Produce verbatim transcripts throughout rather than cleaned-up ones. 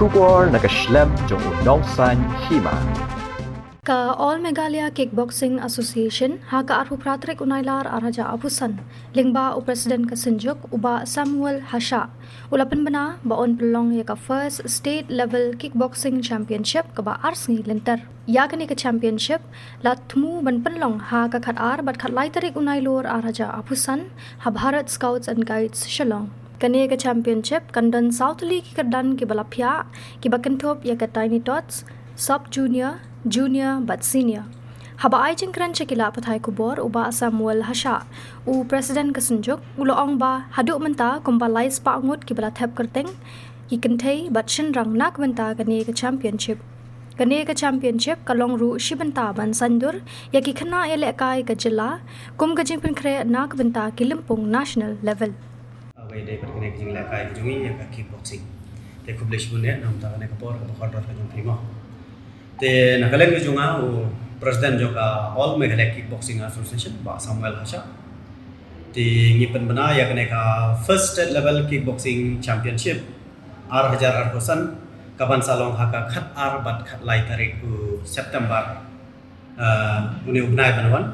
Khubor na ka shlem jong u Nongsaiñ Hima. Ka All Meghalaya Kickboxing Association ha ka arphew phra tarik u Nailar ar hajar arphew san, lyngba u President ka Synjuk u Bah Samuel Hashah, u la pynbna ba yn pynlong ïa ka first state level kickboxing championship kaba ar sngi lynter. Ïa kane ka championship la thmu ban pynlong ha ka khat ar bad khat lai tarik u Nailur ar hajar arphew san ha Bharat Scouts and Guides Shillong. Kane ka championship kan don saw tylli ki kyrdan kiba la phiah, kiba kynthup ïa ka Tiny Tots, Sub Junior, Junior bad Senior. Haba ai jingkren sha ki lad pathai khubor u Bah Samuel Hashah, u President ka Synjuk, u la ong ba haduh mynta kumba lai spah ngut kiba la thep kyrteng, ki kynthei bad shynrang na ka bynta kane ka championship. Kane ka championship ka long ruh shi bynta ban saiñdur ïa ki khynnah ïalehkai ka jylla kum ka jingpynkhreh na ka bynta ki lympung national level. Kawei dei pat kane ka jinglehkai ka jong ngi ïa ka kickboxing. Te khublei shibun eh na ka bynta kane ka por kaba kordor ka jong phi mo. Te na ka liang ka jong nga u President jong ka All Meghalaya Kickboxing Association, Bah Samuel Hashah. Te ngi pynbna ïa kane ka First State Level Kickboxing Championship ar hajar arphew san, kaban sa long ha ka khat ar bad khat lai tarik u September, ah, une u bnai ban wan.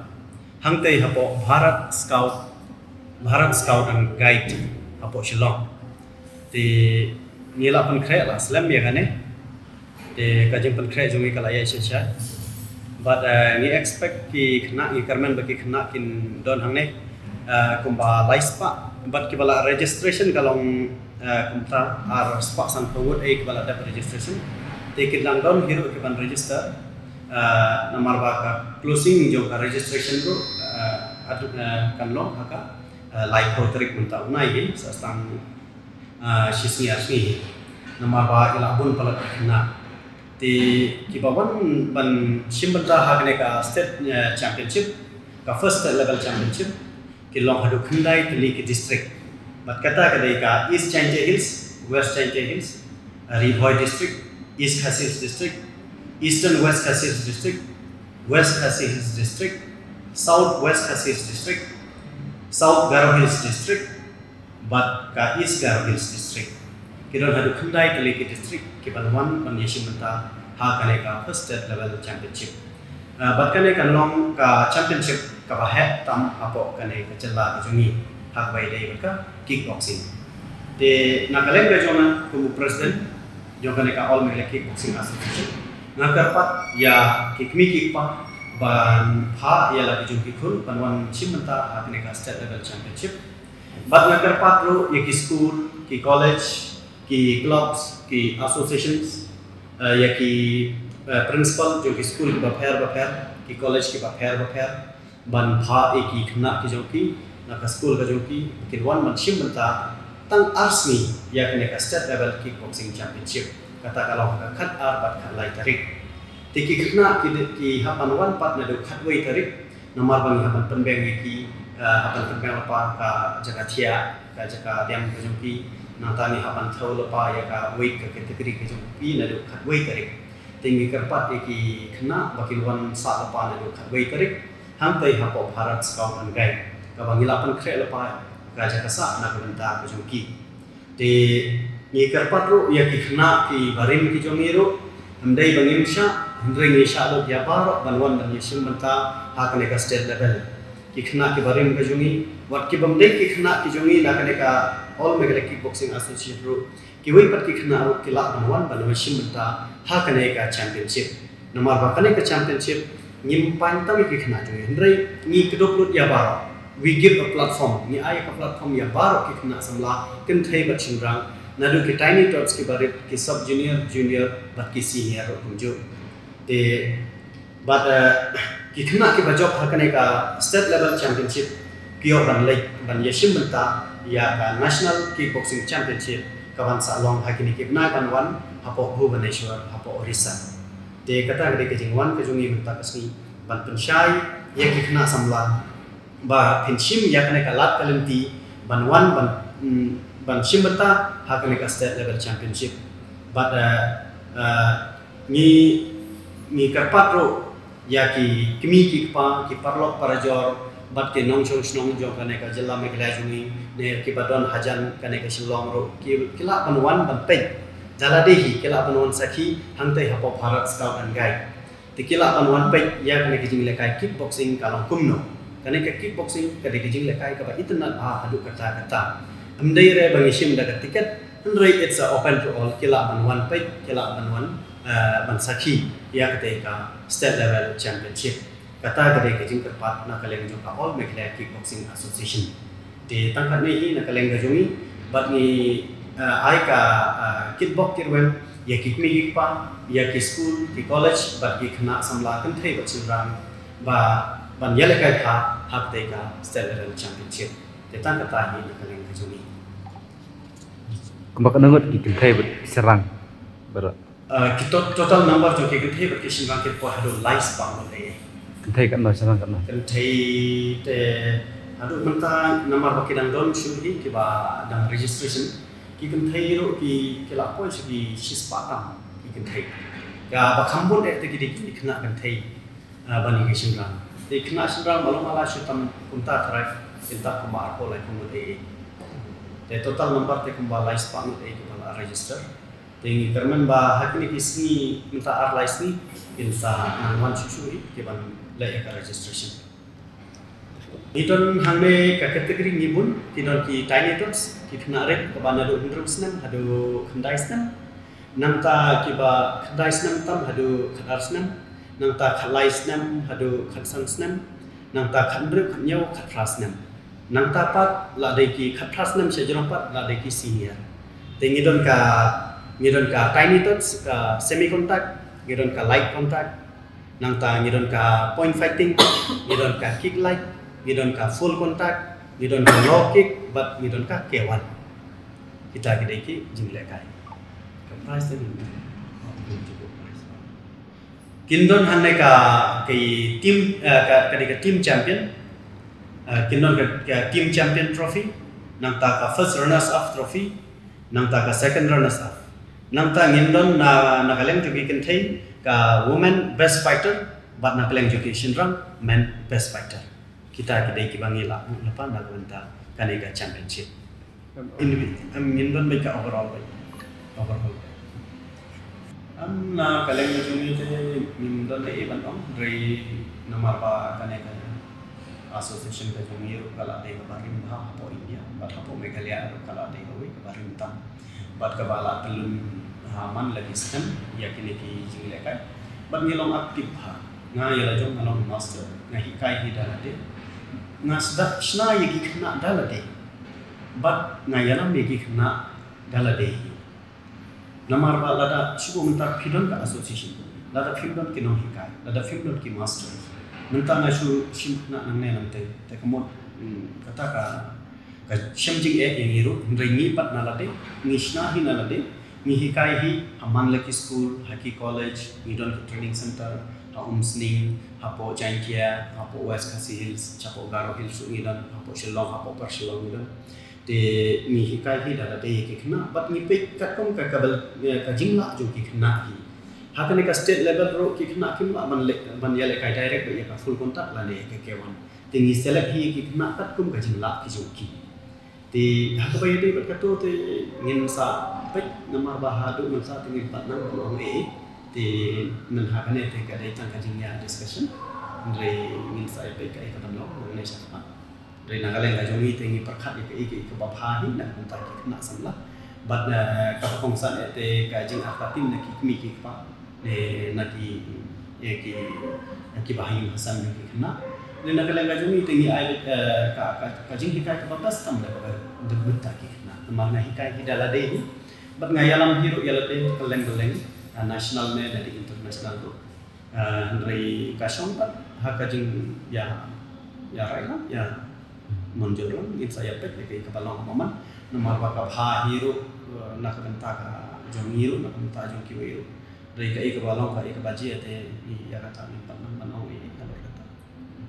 Hangtei hapoh Bharat Scout, Bharat Scout and Guide hapoh Shillong. Te ngi la pynkhreh la slem ïa kane. Te ka jingpynkhreh jong ngi ka la ïaid shai shai. Bad, eh, ngi expect ki khynnah, ngi kyrmen ba ki khynnah kin don hangne, eh, kumba lai spah. Bad kiba la registration ka long, eh, kumta ar spah sanphew ngut eh kiba la dep registration. Te kin dang don hi ruh kiban register. Eh, namar ba ka closing jong ka registration ruh, eh, adu, eh, kan long ha ka, eh, laiphew tarik mynta u bnai hi, sa tang, ah, shi sngi ar sngi. Namar ba ki la bun palat ki khynnah. Te kiba wan ban shim bynta ha kane ka state, eh, championship, ka first state level championship, ki long haduh khyndai tylli ki district. Bad kata ka dei ka East Jaintia Hills, West Jaintia Hills, Ri Bhoi District, East Khasi Hills District, Eastern West Khasi Hills District, West Khasi Hills District, South West Khasi Hills District, South Garo Hills District, bad ka East Garo Hills District. Ki don haduh khyndai tylli ki district kiban wan ban ïashim bynta ha kane ka first state level championship. Ah, bad kane kan long ka championship kaba heh tam hapoh kane ka jylla ka jong ngi, ha kaba ïadei bad ka kickboxing. Te na ka liang ka jong nga kum u president jong kane ka All Meghalaya Kickboxing Association, nga kyrpad ïa ki kmie ki kpa ban phah ïa la ki jong ki khun ban wan shim bynta ha kane ka state level championship. Bad nga kyrpad ruh ïa ki school, ki college, ki clubs, ki associations, eh, ïa ki, eh, principal jong ki school kiba pher ba pher, ki college kiba pher ba pher, ban phah ïa ki khynnah ki jong ki na ka school ka jong ki, ba kin wan ban shim bynta tang ar sngi ïa kane ka state level kickboxing championship. Kata ka long ha ka khat ar bad khat lai tarik. Te ki khynnah ki, ki hap ban wan pat naduh khatwei tarik. Namar ba ngi hap ban pynbeng ïa ki, eh, hap ban pynbeng lypa ka jaka thiah, ka jaka diam ka jong ki, nangta ngi hap ban thew lypa ïa ka weight, ka category ka jong ki naduh khatwei tarik. Te ngi kyrpad ïa ki khynnah ba kin wan sah lypa naduh khatwei tarik hangtei hapoh Bharat Scout and Guide, kaba ngi la pynkhreh lypa ka jaka sah na ka bynta ka jong ki. Te ngi kyrpad ruh ïa ki khynnah ki barim ki jong ngi ruh, ym dei ba ngim shah, hynrei ngi shah lut ïa baroh ban wan ban ïashim bynta ha kane ka state level. Ki khynnah ki barim ka jong ngi, wat ki bym dei ki khynnah ki jong ngi na kane ka All Meghalaya Kickboxing Association ruh, kiwei pat ki khynnah ruh ki lah ban wan ban ïashim bynta ha kane ka championship. Namar ba kane ka championship ngim pan tam ïa ki khynnah jong ngi, hynrei ngi kdup lut ïa baroh. We give a platform, ngi ai ka platform ïa baroh ki khynnah samla, kynthei bad shynrang, naduh ki tiny tots kiba rit, ki sub junior, junior bad ki senior ruh kumjuh. Te bad, eh, ki khynnah kiba jop ha kane ka state level championship ki ïoh ban leit ban ïashim bynta ïa ka National Kickboxing Championship kaban sa long ha kine ki bnai ban wan hapoh Bhubaneswar, hapoh Orissa. Te kata ka dei ka jingwan ka jong ngi mynta ka sngi ban pynshai ïa ki khynnah samla ba phin shim ïa kane ka lad ka lynti ban wan ban, mm, ban shim bynta ha kane ka state level championship. Bad, eh, eh, ngi, ngi kyrpad ruh ïa ki kmie ki kpa, ki paralok parajor bad ki nongshong shnong jong kane ka jylla Meghalaya jong ngi, ne kiba don hajan kane ka Shillong ruh, ki, ki lah ban wan ban peit Da lade hi ki lah ban wan sakhi hangtei hapoh Bharat Scout and Guide. Te ki lah ban wan peit ïa kane ka jinglehkai kickboxing ka long kumno. Kane ka kickboxing ka dei ka jinglehkai kaba itynnad bha haduh katta katta. Ym dei re ba ngi shim da ka tiket, hynrei it's a open to all, ki lah ban wan peit, ki lah ban wan, eh, ban sakhi ïa katei ka state level championship. Kata ka dei ka jingkyrpad na ka liang jong ka All Meghalaya Kickboxing Association. Te tang katne hi na ka liang ka jong ngi, bad ngi, eh, ai ka, eh, kitbok kitrwiang ïa ki kmie ki kpa, ïa ki skul, ki college, bad ki khynnah samla kynthei bad shynrang, ba ban ïalehkai bha ha katei ka state level championship. Te tang kata hi na ka liang ka jong ngi. Kumba katno ngut ki kynthei bad shynrang baroh? Uh, ki tot-, total number jong ki kynthei bad ki shynrang ki poi haduh lai spah ngut eh. Kynthei katno, shynrang katno? Kynthei te haduh mynta namar ba ki dang don shuh hi kiba dang registration. Ki kynthei ruh ki, ki la poi sha ki shispah tam ki kynthei. Kaba kham bun eh te ki dei ki khynnah kynthei, ah, bad ki shynrang. Te khynnah shynrang ba long mala shu tam kumta tharai, kumta kumba arphew laiphew ngut eh. Te total number te kumba lai spah ngut eh kiba la register. Te ngi kyrmen ba ha kine ki sngi mynta ar lai sngi kin sa nang wan shuh shuh hi kiban leh ïa ka registration. Ngi don hangne ka category ngi bun, ki don ki tiny tots, ki khynnah rit kaba naduh hynriew snem haduh khyndai snem. Nangta kiba khyndai snem tam haduh khatar snem. Nangta khatlai snem haduh khatsan snem. Nangta khathynriew, khathynñiew, khatphra snem. Nangta pat la dei ki khatphra snem sha jrong pat la dei ki senior. Te ngi don ka, ngi don ka tiny tots, ka semi contact, ngi don ka light contact, nangta ngi don ka point fighting, ngi don ka kick light, ngi don ka full contact, ngi don ka low kick, bad ngi don ka K one. Kita ki dei ki jinglehkai. Ka prize te ngi, oh, ngi ju prize. Kin don hangne ka, ka team, eh, ka, ka dei ka team champion. Eh, kin don ka, ka team champion trophy. Nangta ka first runners up trophy. Nangta ka second runners up. Nangta ngin don na, na ka liang jong ki kynthei ka women best fighter. Bad na ka liang jong ki shynrang men best fighter. Kita ki dei kiba ngi lah buh lypa na ka bynta kane ka championship. Indivi-, em, ngin don beit ka overall beit. Overall beit. Em, na ka liang ka jong ngi te ngim don ei ei ban ong, hynrei namar ba kane ka association ka jong ngi ruh ka la dei kaba rim bha hapoh India, bad hapoh Meghalaya ruh ka la dei kawei kaba rim tam. Bad kaba la pyllun ha man la ki snem ïa kine ki jinglehkai. Bad ngi long active bha. Nga ïa la jong nga long master, nga hikai hi da lade. Nga sdang shna ïa ki khynnah da lade. Bad nga ïalam ïa ki khynnah da lade hi. Namar ba lada shu mynta phi don ka association, lada phim don ki nonghikai, lada phim don ki master, mynta nga shu shim khynnah nangne nangtei, te ka mut, hmm, kata ka, ka shem jingeh ïa ngi ruh, hynrei ngi pat na lade, ngi shna hi na lade, ngi hikai hi ha man la ki school, ha ki college, ngi don ki training center, ha Umsning, hapoh Jaintia, hapoh West Khasi Hills, hapoh Garo Hills ruh ngi don, hapoh Shillong, hapoh Upper Shillong ngi don. Te ngi hikai hi da lade ïa ki khynnah, bad ngi peit katkum ka, ka bel, eh, ka jinglah jong ki khynnah hi. Ha kane ka state level ruh ki khynnah kim lah ban leh, ban ïalehkai direct beit ïa ka full contact lane ïa ka K one. Te ngi select hi ïa ki khynnah katkum ka jinglah ki jong ki. Te ha kaba ïadei bad kato te ngin sa peit namar ba haduh mynta te ngim pat nang ban ong ei ei. Te mynta ha kane te ka dei tang ka jingïa discussion. Hynrei ngin sa ïa peit kaei kaban long nangne shakhmat. Hynrei na ka liang ka jong ngi te ngi pyrkhat ïa kaei kaei kaba bha hi na ka bynta ki khynnah samla. Bad, eh, kaba kongsan eh te ka jingartatien na ki kmie ki kpa, ne na ki, eh, ki, kiba ha ïing ha sem jong ki khynnah. Ne na ka liang ka jong ngi te ngi ai, eh, ka, ka, ka jinghikai kaba best tam da kaba dei bynta ki khynnah. Namar nga hikai hi da lade hi. Bad nga ïalam hi ruh ïa lade kylleng kylleng, eh, national ne lane international ruh. Ah, hynrei ka shong pat ha ka jingïa, ïa rai lang, ïa mynjur lang, ngin sa ïa peit ïa kaei kaba long ha maman. Namar ba ka bha hi ruh, eh, na ka bynta ka jong ngi ruh, na ka bynta jong kiwei ruh. Hynrei kaei kaba long, kaei kaba jia te, ïa kata ngim pat nang ban ong ei ei halor kata.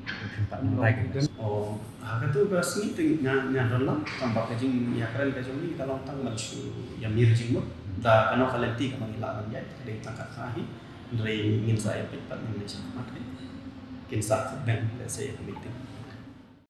Ngim pat nang rai kata. Oh, ha kato ka sngi te nga, nga don lang, tang ba ka jingïakren ka jong ngi ka long tang ban shu ïa mih jingmut. Da kano ka lynti kaba ngi lah ban ïaid, ka dei tang kata hi. Hynrei ngin sa ïa peit pat nangne shakhmat hi. Kin sa khut beng lehse ïa ka meeting.